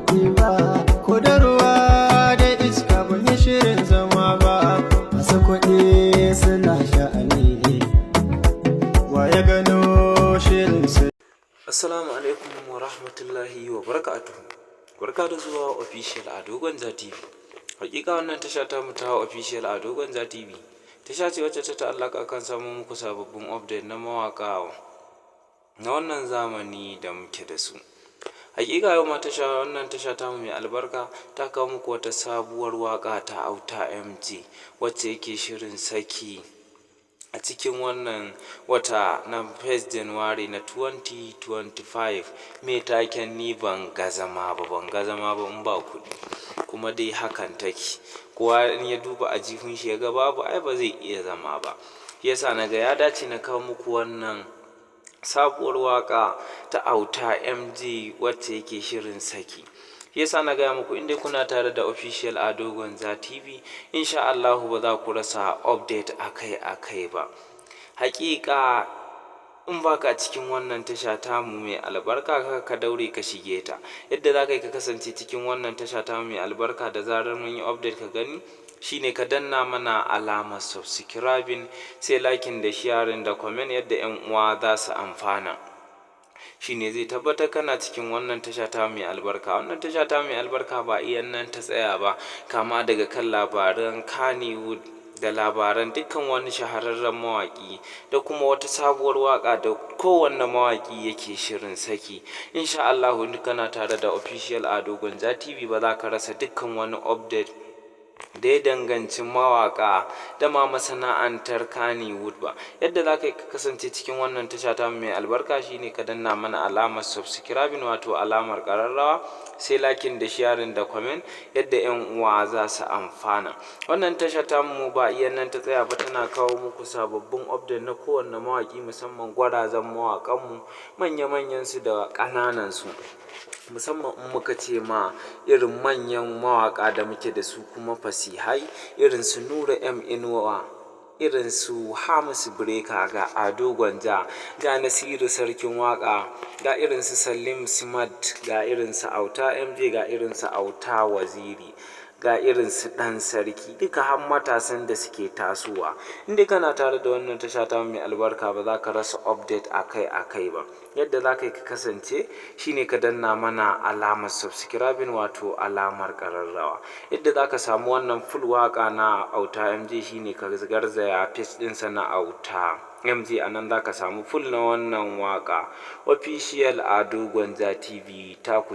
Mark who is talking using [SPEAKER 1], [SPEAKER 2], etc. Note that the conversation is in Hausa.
[SPEAKER 1] Kuɗi ba. Ko da ruwa da iska ban yi shirin zama ba. Masu kuɗi suna sha'ani. Wa ya gano shirin sai.
[SPEAKER 2] Assalamu alaikum wa rahmatullahi wa barakatuhu. Barka da zuwa Official Ado Gwanja TV. Hakika wannan tasha ta mu ta Official Ado Gwanja TV. Tasha ce wacce ta ta'allaka kan samun muku sababbin update na mawaka na wannan zamani da muke da su. Hakika yau ma tasha, wannan tasha ta mu mai albarka, ta kawo muku wata sabuwar waka ta Auta MG, wacce yake shirin saki a cikin wannan wata na 1st January na 2025, mai taken "Ni ban ga zama ba, ban ga zama ba in ba kuɗi". Kuma dai hakan take, kowa in ya duba a jihun shi ya ga babu, ai ba zai iya zama ba. Yasa na ga ya dace na kawo muku wannan sabuwar waka ta Auta MG, wacce yake shirin saki. Yasa na gaya muku, inda kuna tare da Official Ado Gwanja TV, insha Allahu ba za ku rasa update akai-akai ba. Hakika in baka cikin wannan tasha tamu mai albarka, ka daure ka shige ta. Yadda za ka yi ka kasance cikin wannan tasha tamu mai albarka, da zarar mun yi update ka gani, shine ka danna mana alamar subscribing, sai liking da sharing da comment, yadda 'yan uwa za su amfana. Shine zai tabbatar kana cikin wannan tasha ta mai albarka. Wannan tasha ta mai albarka ba iya nan ta tsaya ba, kama daga kan labaran Kannywood da labaran dukkan wani shahararren mawaƙi da kuma wata sabuwar waƙa da kowanne mawaƙi yake shirin saki. Insha Allahu in kana tare da Official Ado Gwanja TV, ba za ka rasa dukkan wani update da ya danganci mawaƙa da ma masana'antar Kannywood ba. Yadda za ka kasance cikin wannan tasha ta mai albarka shine ka danna mana alamar subscribing, wato alamar ƙararrawa, sai liking da sharing da comment, yadda 'yan uwa za su amfana. Wannan tasha ta mu ba iya nan ta tsaya ba, tana kawo muku sababbin update na kowanne mawaƙi, musamman gwarazan mawaƙanmu, manya-manyan su da ƙananan su. Musamman in muka ce ma irin manyan mawaƙa da muke da su kuma fasihai, irin su Nura M Inuwa, irin su Hamisu Breaker, ga Ado Gwanja, ga Nasiru Sarkin Waƙa, ga irin su Salim Smart, ga irin su Auta MJ, ga irin su Auta Waziri, ga irin su Ɗan Sarki, duka har matasan da suke tasowa. In dai kana tare da wannan tasha ta mai albarka, ba za ka rasa update akai akai ba. Yadda za ka yi ka kasance shine ka danna mana alamar subscribing, wato alamar ƙararrawa. Yadda za ka samu wannan full waƙa na Auta MJ shine ka garzaya page ɗinsa na Auta MJ, a nan za ka samu full na wannan waƙa. Official Ado Gwanja TV ta ku.